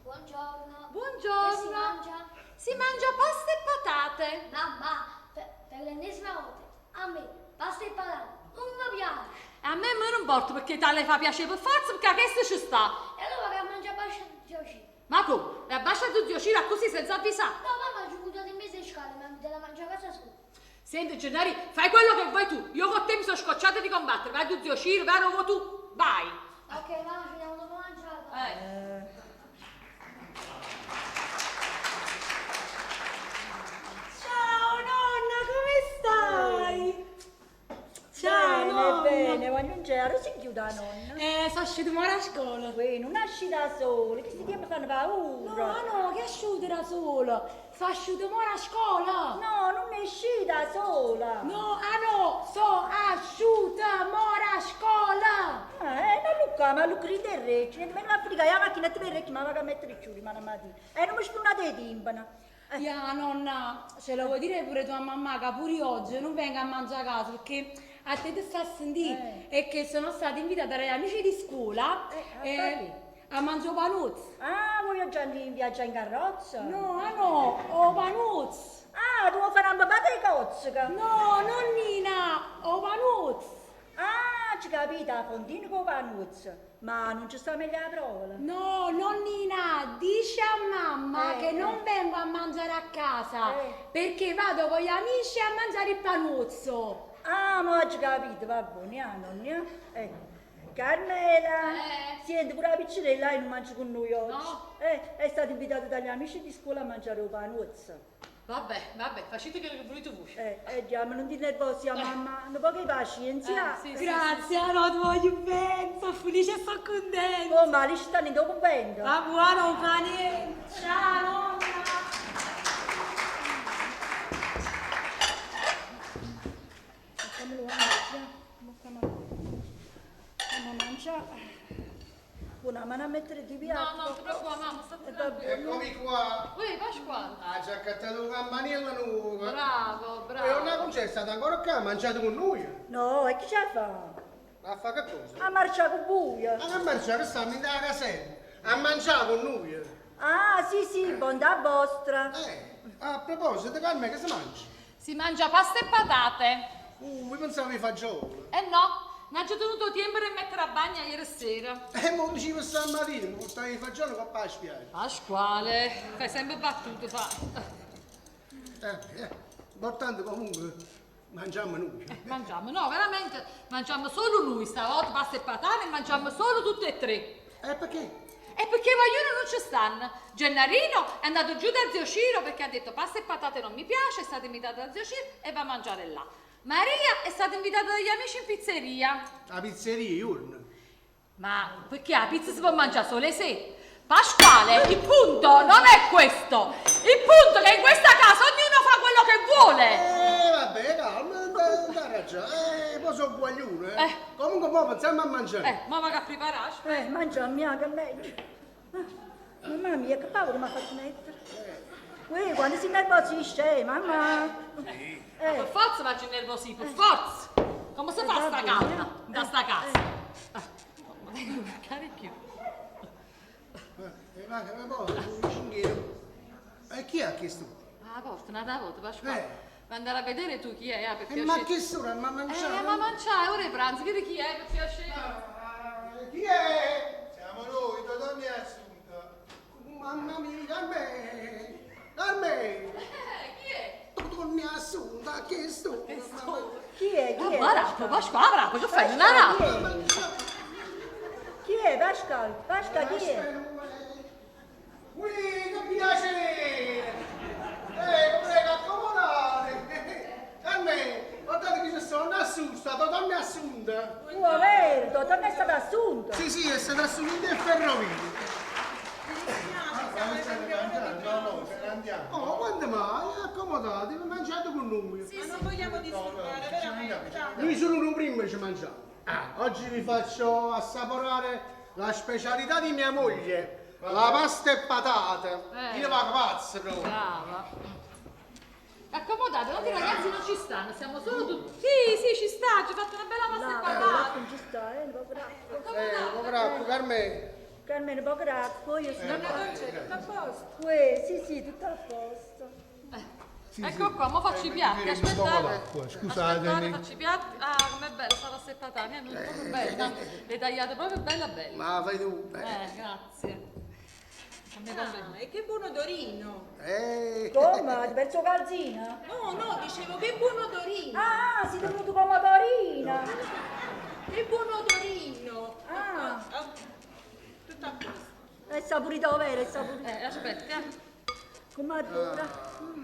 [SPEAKER 4] Buongiorno.
[SPEAKER 3] Buongiorno.
[SPEAKER 4] Che si mangia?
[SPEAKER 3] Si mangia pasta e patate.
[SPEAKER 4] Mamma, per l'ennesima volta, a me pasta e patate non mi piace.
[SPEAKER 3] E a me me non importa perché tale fa piacere per forza perché questo ci sta.
[SPEAKER 4] E allora che mangia pasta zio Ciro?
[SPEAKER 3] Ma come? E abbascia tu zio Ciro così senza avvisare?
[SPEAKER 4] No, mamma, ci ho buttato in mezzo alle scale, ma mi deve mangiare a casa sua.
[SPEAKER 3] Senti Gennari, fai quello che vuoi tu. Io con te mi sono scocciata di combattere. Vai tu zio Ciro, vai dove tu. Vai.
[SPEAKER 4] Ok, mamma, ci vediamo dopo mangiare.
[SPEAKER 10] Ciao nonna, come stai? Ciao
[SPEAKER 6] Bene,
[SPEAKER 10] nonna.
[SPEAKER 6] bene, voglio un gelo, si chiude la nonna.
[SPEAKER 10] Sono uscita ora a scuola.
[SPEAKER 6] Uè, non esci da sola, che sti tempi fanno paura.
[SPEAKER 10] No, no, che è uscita da sola? Sono uscita ora a scuola.
[SPEAKER 6] No, non è uscita sola.
[SPEAKER 10] No, ah no, sono asciutta ora a scuola.
[SPEAKER 6] Ah, non Luca, ma Luca ride il recchio, niente meno Africa, la macchina per recchio, ma va a mettere il ciuri, ma la mattina. Non mi sfornate i timpani.
[SPEAKER 10] Ya, nonna, ce lo vuoi dire pure tu a mamma che pure oggi non venga a mangiare a casa perché a te ti sta a sentire e che sono stata invitata dagli amici di scuola
[SPEAKER 6] a
[SPEAKER 10] a mangiare panuzzi.
[SPEAKER 6] Ah, vuoi viaggiare in viaggio in carrozza?
[SPEAKER 10] No, ah no, o panuzzi.
[SPEAKER 6] Ah, tu vuoi fare una papata di cozzica?
[SPEAKER 10] No, nonnina, o panuzzi.
[SPEAKER 6] Ah, ci capita, la fontina con panuzzi. Ma non ci sta meglio la provola?
[SPEAKER 10] No, nonnina, dice a mamma che non vengo a mangiare a casa perché vado con gli amici a mangiare il panuzzo.
[SPEAKER 6] Ah, ma ho capito, va bene, ah, nonna. Carmela, senti pure la piccerella lei non mangia con noi oggi.
[SPEAKER 3] No.
[SPEAKER 6] È stata invitata dagli amici di scuola a mangiare il panuzzo.
[SPEAKER 3] Vabbè, vabbè, facete quello che volete voi.
[SPEAKER 6] Già, ma non ti nervosi, mamma, un po' di pazienza.
[SPEAKER 3] Sì, sì,
[SPEAKER 10] Grazie, no, ti voglio bene, sono felice e sono contenta.
[SPEAKER 6] Oh, ma lì stanno in dopo bene.
[SPEAKER 10] Va buono, non fa niente. Ciao, nonna.
[SPEAKER 6] Facciamolo mangiare. Facciamo mangiare. Buona mano a mettere di piatto.
[SPEAKER 3] No, no, non ti preoccupare, mamma, state tranquilla.
[SPEAKER 5] Eccomi qua.
[SPEAKER 3] Ui, Pasquale.
[SPEAKER 5] Ha già accattato un campanello nuovo.
[SPEAKER 3] Bravo, bravo.
[SPEAKER 5] E non c'è stata ancora qua, ha mangiato con noi.
[SPEAKER 6] No, e chi ce la fa?
[SPEAKER 5] Ma fa che cosa?
[SPEAKER 6] A marciare con voi.
[SPEAKER 5] Ma che mangiare? Stiamo in da casella. A mangiare con noi.
[SPEAKER 6] Ah, sì, sì, bontà vostra.
[SPEAKER 5] A proposito, Carmen, che si mangia?
[SPEAKER 3] Si mangia pasta e patate.
[SPEAKER 5] Io pensavo ai fagioli.
[SPEAKER 3] Eh no, non ho tenuto tempo di mettere a bagna ieri sera.
[SPEAKER 5] Ma dicevo stamattina, mi portavi i fagioli con la spiaggia.
[SPEAKER 3] Pasquale, fai sempre battute, fai.
[SPEAKER 5] Importante comunque, mangiamo noi.
[SPEAKER 3] Mangiamo, no, veramente, mangiamo solo noi stavolta, pasta e patate, e mangiamo solo tutte e tre.
[SPEAKER 5] Perché?
[SPEAKER 3] E perché i voglioni non ci stanno. Gennarino è andato giù da zio Ciro perché ha detto pasta e patate non mi piace, è stato invitato da zio Ciro e va a mangiare là. Maria è stata invitata dagli amici in pizzeria.
[SPEAKER 5] La pizzeria, Iurno.
[SPEAKER 3] Ma perché la pizza si può mangiare solo le sere? Pasquale, il punto non è questo. Il punto è che in questa casa ognuno fa quello che vuole.
[SPEAKER 5] Vabbè, calma, non dà ragione. Poi sono guaglione, eh. Comunque mo pensiamo a mangiare.
[SPEAKER 3] Ma vado a preparare.
[SPEAKER 6] Mangia mia, che è meglio. Mamma mia, che paura mi ha fatto mettere. Uè, quando si innervosisce, mamma.
[SPEAKER 3] Sì. Per forza faccio innervosire, per forza. Come si fa sta calma da sta casa? Ma vengo a cercare più.
[SPEAKER 5] Ma poi, e chi ha chiesto?
[SPEAKER 3] Ah, porta, una volta, Pasquale. Ma andare a vedere tu chi è, per piacere.
[SPEAKER 5] Ma che sora, ma mangiare?
[SPEAKER 3] Ma mangiare, ora è pranzo, vedi chi è, per piacere.
[SPEAKER 5] Chi è?
[SPEAKER 1] Siamo noi, Totò e Assunta.
[SPEAKER 5] Mamma mia, Carmen! Carmen!
[SPEAKER 3] Chi è?
[SPEAKER 5] Totò e Assunta, che sto?
[SPEAKER 6] Chi è? Chi è?
[SPEAKER 3] Ma rappo, Pasquale, rappo, che fai? Non la rappo!
[SPEAKER 6] Chi è, Pascal? Pascal, chi è?
[SPEAKER 5] Ui, che piacere! Prego, accomodate! Carmen, guardate che ci sono assunta, Totò e Assunta!
[SPEAKER 6] Oh, vero, Totò è stata assunta!
[SPEAKER 5] Sì, sì, è stata assunta in ferrovia!
[SPEAKER 1] No, no, ce ne andiamo.
[SPEAKER 5] Oh, quando mai? Accomodate, mangiate con noi.
[SPEAKER 11] Sì, ma non vogliamo disturbare, veramente.
[SPEAKER 5] Noi solo un primo ci mangiamo. Oggi vi faccio assaporare la specialità di mia moglie, la pasta e patate. Io vado pazzo proprio.
[SPEAKER 3] Brava. Accomodate, tanti ragazzi non ci stanno, siamo solo tutti. Sì, sì, ci sta, ci ho fatto una bella pasta e patate.
[SPEAKER 6] Non ci sta, un po' bravo.
[SPEAKER 5] Un po' bravo, Carmen.
[SPEAKER 6] Carmen, un po' bravo, io sono...
[SPEAKER 11] Nonna Concetta, tutto a posto?
[SPEAKER 6] Uè, sì, sì, tutto a posto.
[SPEAKER 1] Sì,
[SPEAKER 3] ecco
[SPEAKER 1] sì.
[SPEAKER 3] qua, mo faccio i piatti, aspettate.
[SPEAKER 1] Scusatemi.
[SPEAKER 3] Aspettate, faccio i piatti. Ah, com'è bella sta pasta e patate, è proprio bella. Le tagliate proprio bella bella.
[SPEAKER 5] Ma fai tu.
[SPEAKER 3] Grazie.
[SPEAKER 11] Ah, e che buon odorino!
[SPEAKER 6] Come? Ti perso calzina?
[SPEAKER 11] No, no, dicevo che buon odorino!
[SPEAKER 6] Ah, siete venuto con motorino!
[SPEAKER 11] Che buon odorino!
[SPEAKER 6] Ah!
[SPEAKER 11] Tutto a posto.
[SPEAKER 6] È saporito vero, è saporito.
[SPEAKER 3] Aspetta.
[SPEAKER 6] Come adora.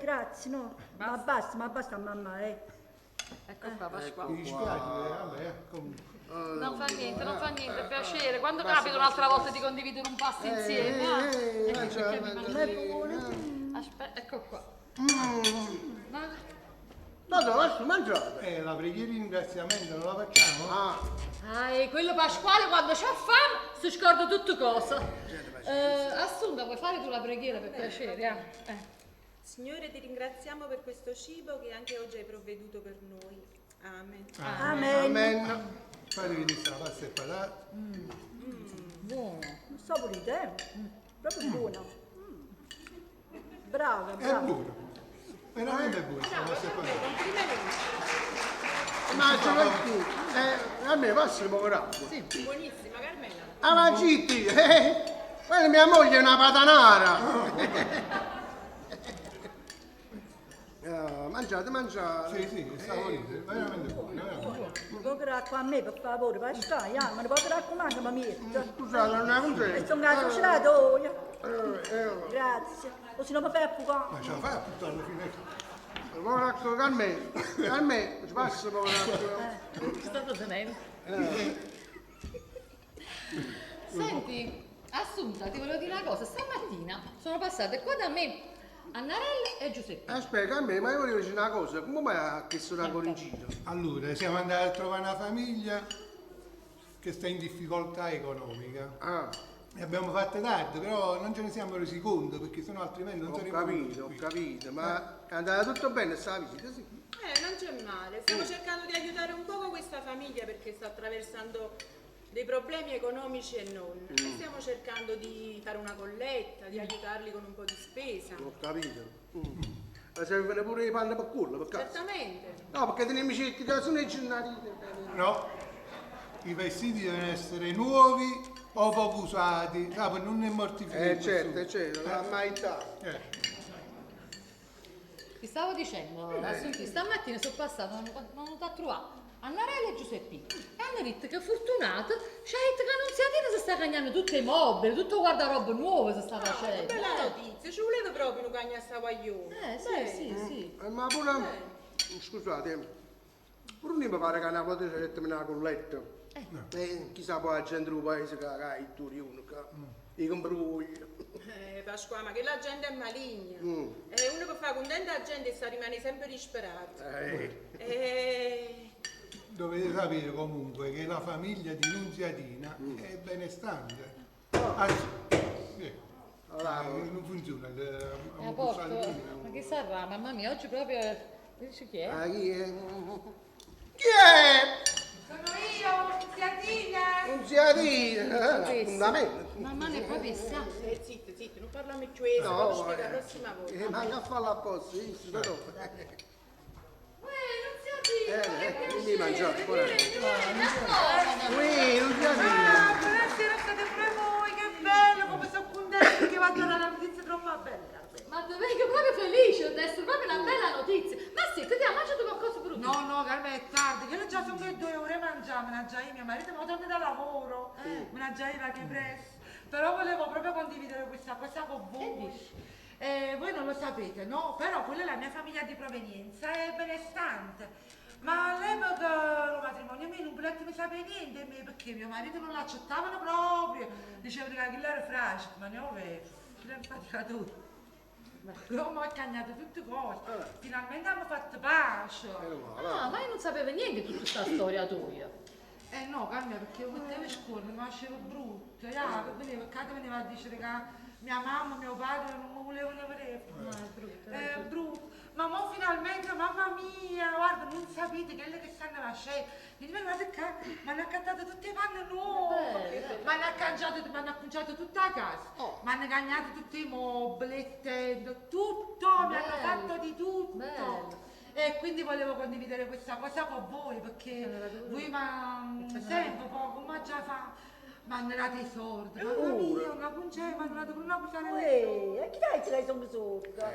[SPEAKER 6] Grazie, no. Ma basta, mamma, eh.
[SPEAKER 3] Ecco qua, Pasquale.
[SPEAKER 1] Mi dispiace, vabbè, comunque.
[SPEAKER 3] Non fa niente, non fa niente, è piacere. Quando capita un'altra volta di condividere un pasto insieme. Aspetta, ecco qua.
[SPEAKER 5] No, no, lascio mangiare.
[SPEAKER 1] La preghiera di ringraziamento non la facciamo?
[SPEAKER 5] Ah.
[SPEAKER 3] Ah, quello Pasquale quando c'ha fame si scorda tutto cosa. Assunta, vuoi fare tu la preghiera per piacere?
[SPEAKER 11] Signore, ti ringraziamo per questo cibo che anche oggi hai provveduto per noi. Amen.
[SPEAKER 6] Amen.
[SPEAKER 5] Amen.
[SPEAKER 1] Fate vedere la pasta e patate.
[SPEAKER 6] Buono. Saporito, eh? Proprio buono. Brava, brava.
[SPEAKER 1] È buono. Veramente è buono la pasta e patate.
[SPEAKER 5] Ma ce l'hai tu. A me passa il poco d'acqua.
[SPEAKER 3] Sì.
[SPEAKER 11] Buonissima, Carmela.
[SPEAKER 5] Ah, ma zitti! Quella mia moglie è una patanara. Mangiate, mangiate.
[SPEAKER 1] Sì, sì, è saporito, è veramente buono.
[SPEAKER 6] Un poco d'acqua a me, per favore, Pasquale, ma un poco d'acqua manca, ma metto.
[SPEAKER 5] Scusate, non è un
[SPEAKER 6] E sono la cucinatoia. Grazie. O se no mi fai affogare.
[SPEAKER 1] Ma ce la fai a buttarlo fino a...
[SPEAKER 5] Un poco d'acqua, Carmen. Carmen, ci passa un poco d'acqua.
[SPEAKER 3] Stato tenendo. Senti, Assunta, ti volevo dire una cosa. Stamattina sono passate qua da me Annarella e Giuseppe.
[SPEAKER 5] Aspetta, Carmen, ma io volevo dire una cosa. Come mai ha chiesto ancora in giro?
[SPEAKER 1] Allora, siamo andati a trovare una famiglia che sta in difficoltà economica.
[SPEAKER 5] Ah.
[SPEAKER 1] E abbiamo fatto tardi, però non ce ne siamo resi conto, perché sennò altrimenti non saremmo venuti
[SPEAKER 5] Ho
[SPEAKER 1] qui.
[SPEAKER 5] capito, ma è andata tutto bene sta visita, sì?
[SPEAKER 11] Non c'è male. Stiamo cercando di aiutare un poco questa famiglia perché sta attraversando dei problemi economici e non. E stiamo cercando di fare una colletta, di aiutarli con un po' di spesa.
[SPEAKER 5] Ho capito. Ma servono pure i panni per culo, per caso?
[SPEAKER 11] Certamente.
[SPEAKER 5] No, perché teniamo certi che sono i giornalisti.
[SPEAKER 1] No, i vestiti devono essere nuovi o poco usati, sa, per non è mortificare.
[SPEAKER 5] Certo, certo, la maità.
[SPEAKER 3] Ti stavo dicendo, Assunti, stamattina sono passata, non non t'ho trovato. Annarella e Giuseppina. E hanno detto che Fortunato c'ha detto che Annunziatina si sta cagnando tutte i mobili, tutto guardaroba nuovo si sta
[SPEAKER 11] Ah, che
[SPEAKER 3] facendo.
[SPEAKER 11] bella notizia, ci voleva proprio un cagna a sta guaglione.
[SPEAKER 3] Sì, sì, sì.
[SPEAKER 5] Ma pure, scusate, pure non mi pare che una volta ci ha detto una colletta. Chissà poi la gente del paese che ha i turi uno, che i comprugli.
[SPEAKER 11] Pasqua, ma che la gente è maligna. Uno che fa contenta la gente sta rimane sempre disperato.
[SPEAKER 1] Dovete sapere comunque che la famiglia di Nunziatina è benestante. Anzi, non funziona.
[SPEAKER 3] La porto. Ma che sarà? Mamma mia, oggi proprio... Dici chi è?
[SPEAKER 5] Ah, chi è? Chi è?
[SPEAKER 7] Sono io, Nunziatina!
[SPEAKER 5] Nunziatina! Appuntamento!
[SPEAKER 3] Mamma ne proprio sa.
[SPEAKER 11] Zitto, zitto, non parliamo più, no, lo spiego la prossima volta.
[SPEAKER 5] Manca a farla apposta, io dopo.
[SPEAKER 3] Uè, Nunziatina, che piacere!
[SPEAKER 5] Mi mangiate, buona.
[SPEAKER 3] Vieni, vieni, accomodati.
[SPEAKER 5] Uè, Nunziatina!
[SPEAKER 7] Ah, buonasera, state pure voi, che bello, come sono contenta che vado alla notizia troppo bella.
[SPEAKER 3] Ma ti vengo proprio felice, adesso proprio una bella notizia. Ma sì, ti abbiamo mangiato qualcosa per
[SPEAKER 7] No, no, Carmen, è tardi, che io già sono che 2 ore mangiare, me ne già io, mio marito mi torna da lavoro, me ne già io che presto. Però volevo proprio condividere questa cosa con voi. Voi non lo sapete, no? Però quella è la mia famiglia di provenienza, è benestante. Ma all'epoca del matrimonio mio non voleva mi sapere niente me, perché mio marito non l'accettavano proprio. Dicevano che quello era fragile, ma ne ho vero, quello era faticatore. Però mi ha cagnato tutte cose. Finalmente abbiamo fatto pace.
[SPEAKER 3] Ah, ma io non sapevo niente di tutta questa storia tua.
[SPEAKER 7] Eh no, Carmen, perché io mettevo scuola, mi facevo brutto. Ja, che veniva, che veniva a dire che mia mamma, mio padre non mi volevano vedere.
[SPEAKER 3] No, è brutto.
[SPEAKER 7] È brutto. Ma mo finalmente, mamma mia, guarda, non sapete quello che stanno facendo. Dite, guarda qua, mi hanno accattato tutte le panne nuove, mi hanno accangiato, mi hanno acconciato tutta la casa, mi hanno cagnato tutti i mobili, le tende, tutto, mi hanno fatto di tutto.
[SPEAKER 3] Bello.
[SPEAKER 7] E quindi volevo condividere questa cosa con voi, perché voi ma sempre poi come già fa, mi hanno dato i soldi, mamma mia, una cuncina, mi hanno dato pure una cucina di soldi.
[SPEAKER 6] E chi dai ce l'hai sono sorda?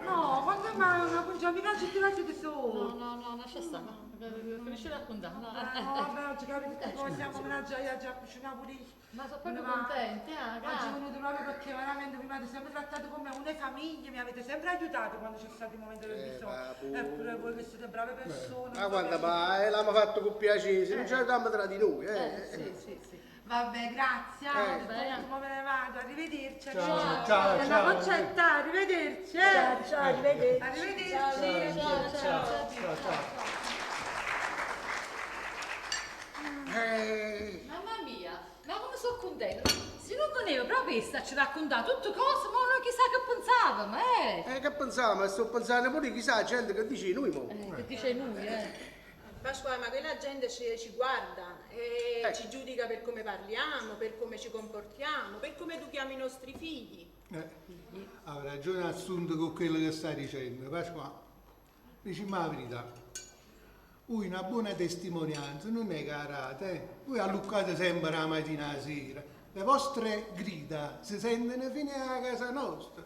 [SPEAKER 7] No, quando mai una cucina, mica ci tirate di soldi.
[SPEAKER 3] No, no, no, lascia stare. Finisci di raccontare. No,
[SPEAKER 7] No, vabbè, oggi capito che cosa siamo, me la già già cucina pure io.
[SPEAKER 3] Ma sono proprio contenta,
[SPEAKER 7] Oggi sono venuto proprio perché veramente mi avete sempre trattato come una famiglia, mi avete sempre aiutato quando c'è stato il momento del bisogno. Eppure voi che siete brave persone.
[SPEAKER 5] Ma guarda, ma l'abbiamo fatto con piacere, se non ce l'abbiamo tra di noi.
[SPEAKER 3] Sì, sì, sì.
[SPEAKER 7] Vabbè, grazie. Come me ne vado, arrivederci.
[SPEAKER 1] Ciao, ciao,
[SPEAKER 7] Una
[SPEAKER 1] ciao.
[SPEAKER 7] concetta, arrivederci.
[SPEAKER 6] Ciao, ciao, arrivederci.
[SPEAKER 7] Arrivederci.
[SPEAKER 3] Ciao, ciao, ciao.
[SPEAKER 1] Ciao,
[SPEAKER 3] Mamma mia, ma come sono contenta! Se non veniva proprio essa ci raccontava tutte cose, ma noi chissà che pensavamo, eh!
[SPEAKER 5] Che pensavo? Ma sto pensando pure chissà la gente che dice noi mo.
[SPEAKER 3] Che dice lui, eh?
[SPEAKER 11] Pasquale, ma quella gente ci guarda e ci giudica per come parliamo, per come ci comportiamo, per come educhiamo i nostri figli.
[SPEAKER 1] Ha ragione Assunto con quello che sta dicendo, Pasquale. Dici ma la verità. Voi una buona testimonianza non è carata, eh? Voi alluccate sempre la mattina alla sera. Le vostre grida si sentono fino a casa nostra.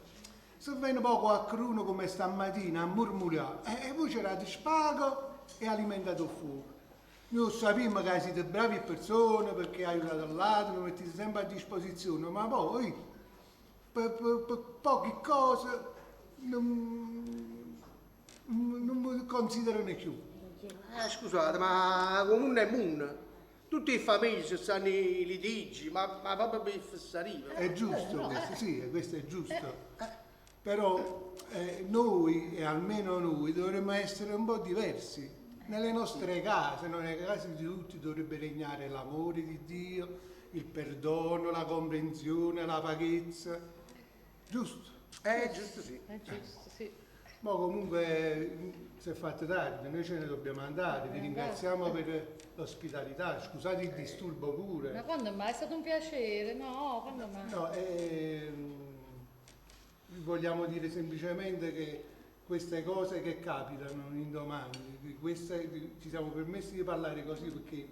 [SPEAKER 1] Se viene poi qualcuno come stamattina a murmurare, e voi c'erate spago e alimentate il fuoco. Noi sappiamo che siete bravi persone perché aiutate l'altro, vi mettete sempre a disposizione, ma poi per poche cose non mi considerano più.
[SPEAKER 5] Scusate, ma comune è mondo. Tutte le famiglie ci stanno i litigi, ma proprio per fissare.
[SPEAKER 1] È giusto questo, sì, questo è giusto. Però noi, e almeno noi, dovremmo essere un po' diversi. Nelle nostre case, nelle case di tutti dovrebbe regnare l'amore di Dio, il perdono, la comprensione, la paghezza. Giusto?
[SPEAKER 5] È giusto, sì.
[SPEAKER 3] È giusto, sì.
[SPEAKER 1] Mo comunque si è fatto tardi, noi ce ne dobbiamo andare, vi ringraziamo per l'ospitalità, scusate il disturbo pure.
[SPEAKER 3] Ma quando mai? È stato un piacere, no? Quando mai?
[SPEAKER 1] No, vi vogliamo dire semplicemente che queste cose che capitano l'indomani, di queste, ci siamo permessi di parlare così perché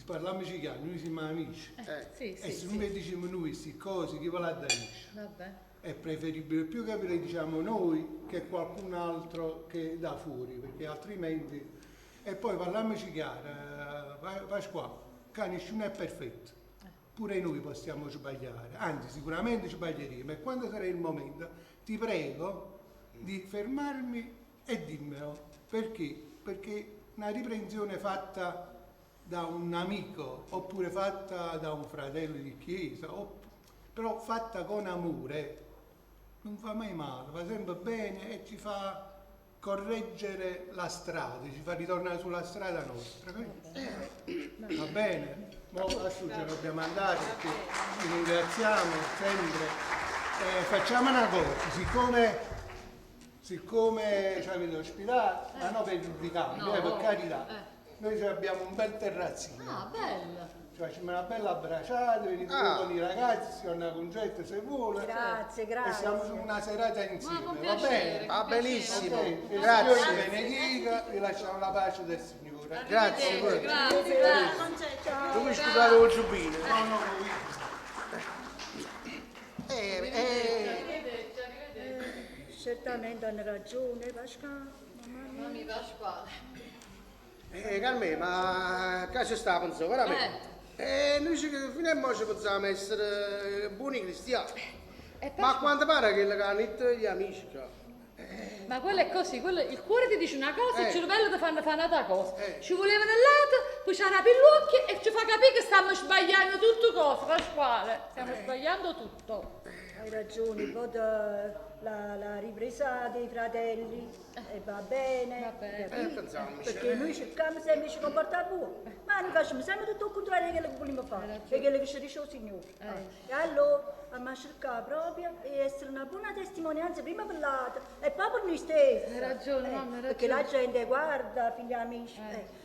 [SPEAKER 1] parliamoci chiaro, noi siamo amici.
[SPEAKER 3] Sì,
[SPEAKER 1] E
[SPEAKER 3] sì,
[SPEAKER 1] se
[SPEAKER 3] sì.
[SPEAKER 1] non vi diciamo noi queste cose, chi ve la dice?
[SPEAKER 3] Vabbè.
[SPEAKER 1] È preferibile più che ve le diciamo noi che qualcun altro che da fuori, perché altrimenti... E poi parliamoci chiaro, Pasquale, qua nessuno è perfetto, pure noi possiamo sbagliare, anzi sicuramente sbaglieremo e quando sarà il momento ti prego di fermarmi e dimmelo, perché? Perché una riprensione fatta da un amico oppure fatta da un fratello di chiesa, però fatta con amore, non fa mai male, fa sempre bene e ci fa correggere la strada, ci fa ritornare sulla strada nostra. Va bene? Mo adesso ce ne dobbiamo andare perché vi ringraziamo sempre. Facciamo una cosa, siccome ci avete ospitato, ma non per giudicarvi,
[SPEAKER 3] No.
[SPEAKER 1] per carità, noi ci abbiamo un bel terrazzino.
[SPEAKER 3] Ah, bello!
[SPEAKER 1] Ci facciamo una bella abbracciata, venite
[SPEAKER 5] Ah.
[SPEAKER 1] con i ragazzi, una concetta se vuole.
[SPEAKER 6] Grazie,
[SPEAKER 1] E
[SPEAKER 6] grazie.
[SPEAKER 1] siamo su una serata insieme,
[SPEAKER 3] Ma con
[SPEAKER 1] va
[SPEAKER 3] piacere,
[SPEAKER 1] bene?
[SPEAKER 3] con
[SPEAKER 5] Va
[SPEAKER 3] piacere.
[SPEAKER 5] benissimo.
[SPEAKER 1] Ok, che il
[SPEAKER 5] Grazie.
[SPEAKER 1] Signore vi benedica, vi lasciamo la pace del Signore.
[SPEAKER 5] Grazie.
[SPEAKER 3] Arrivederci, grazie, grazie.
[SPEAKER 5] Non mi scusate col giubbino.
[SPEAKER 1] No, no, no.
[SPEAKER 3] Arrivederci, arrivederci.
[SPEAKER 6] Certamente hanno ragione, Pasquale.
[SPEAKER 3] Mamma mia, Pasquale.
[SPEAKER 5] Carmè, ma che ci sta a pensare, veramente? Noi fino a mo ci pensiamo essere buoni cristiani.
[SPEAKER 3] E
[SPEAKER 5] Ma a quanto pare che hanno detto gli amici, cioè.
[SPEAKER 3] Ma quello è così, quello, il cuore ti dice una cosa e il cervello ti fanno fare un'altra cosa. Ci voleva nel lato, poi ci apre l'occhio e ci fa capire che stiamo sbagliando tutto cosa, Pasquale. Stiamo sbagliando tutto.
[SPEAKER 6] Hai ragione, poi la ripresa dei fratelli e va bene,
[SPEAKER 3] Va bene.
[SPEAKER 6] capito?
[SPEAKER 5] Pensiamoci.
[SPEAKER 6] Perché noi cerchiamo sempre di ci comportare buono, ma noi facciamo sempre tutto il contrario di quello che vogliamo fare e quello che ci dice il Signore. E allora abbiamo cercato proprio di essere una buona testimonianza prima per l'altro e poi per noi stessi.
[SPEAKER 3] Hai ragione, mamma, hai
[SPEAKER 6] Perché la
[SPEAKER 3] ragione.
[SPEAKER 6] gente guarda, figli amici.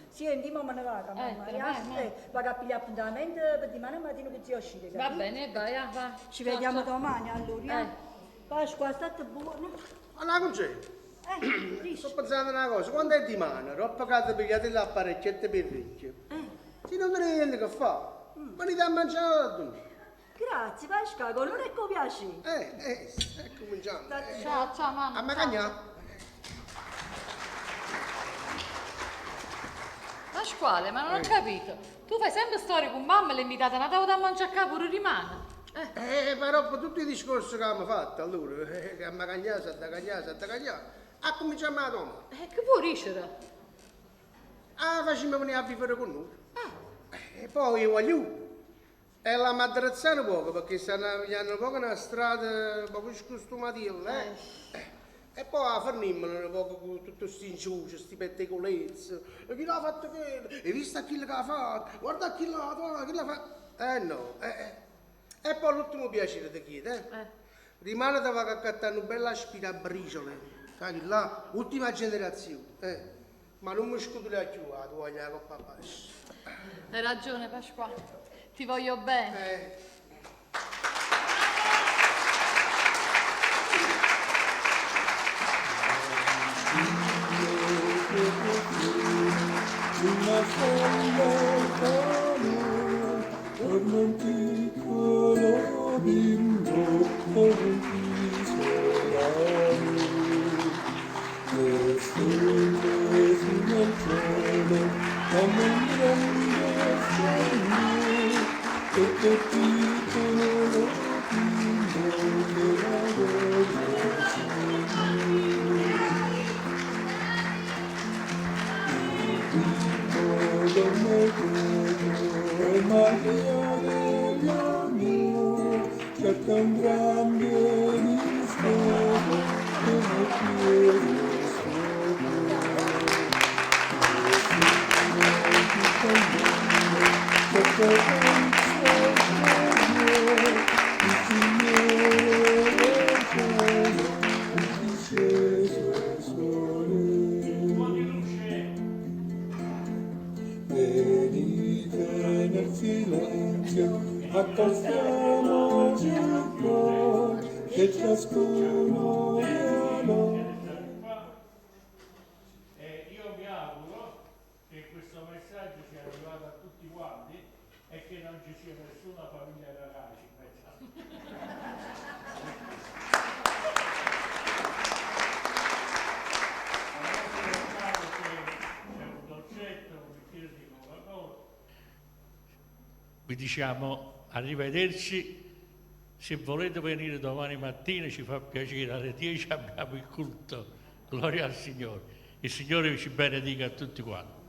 [SPEAKER 6] Senti, mamma ne vado, mamma,
[SPEAKER 3] te ne vai, mamma.
[SPEAKER 6] vado a pigliare appuntamento per domani mattina che zio uscire.
[SPEAKER 3] Va
[SPEAKER 6] capito?
[SPEAKER 3] bene, vai, ah, va.
[SPEAKER 6] Ci
[SPEAKER 3] Ciao,
[SPEAKER 6] vediamo
[SPEAKER 3] ciao.
[SPEAKER 6] domani allora. Pasqua, state buona.
[SPEAKER 5] Allora, Concetta,
[SPEAKER 6] Dici.
[SPEAKER 5] sto pensando una cosa, quando è di mano, roba che ti pigliate l'apparecchietto per ricchi, se non tenete niente che fare, venite a mangiare da noi.
[SPEAKER 6] Grazie Pasqua, con l'ora e con piacere.
[SPEAKER 5] Cominciamo.
[SPEAKER 3] Ciao, ciao mamma.
[SPEAKER 5] A Magagnà.
[SPEAKER 3] Pasquale, ma non ho capito. Tu fai sempre storie con mamma e l'hai invitata una tavola a mangiare a capo, rimane.
[SPEAKER 5] Però per tutti i discorsi che abbiamo fatto, allora, che a Magagnà, si da Cagnà, si da Cagnà, a cominciamo a domani.
[SPEAKER 3] Che vuoi dicere?
[SPEAKER 5] Ah, facciamo venire a vivere con noi. E poi io voglio. E la madrazzano poco, perché stanno pigliando poco una strada poco scostumatilla, E poi a fornimmo un poco con tutto sti inciuci, sti pettegolezzi. E chi l'ha fatto quello? Hai visto chi l'ha fatto? Guarda chi l'ha fatto, chi l'ha fatto? No, E poi l'ultimo piacere ti chiedo, Rimane da vado a accattare una bella aspirabriciole, sai chi là? Ultima generazione, Ma non mi scudo più la tovaglia con papà.
[SPEAKER 3] Hai ragione Pasquale, ti voglio bene.
[SPEAKER 2] Una foglia calore, torna un piccolo bimbo con un pisolano. Le stelle su nel cielo come un grande sogno, tutto piccolo bimbo nella voglio sogno. Maria dell'amore, cerca un grande mistero che non chiede solo. Tutto il mondo, cerca senza Che ciascuno rialò.
[SPEAKER 9] E io mi auguro che questo messaggio sia arrivato a tutti quanti e che non ci sia nessuna famiglia Caraci in mezzo a C'è un dolcetto, un bicchiere di Coca-Cola. Vi diciamo arrivederci. Se volete venire domani mattina ci fa piacere, alle 10 abbiamo il culto. Gloria al Signore. Il Signore ci benedica a tutti quanti.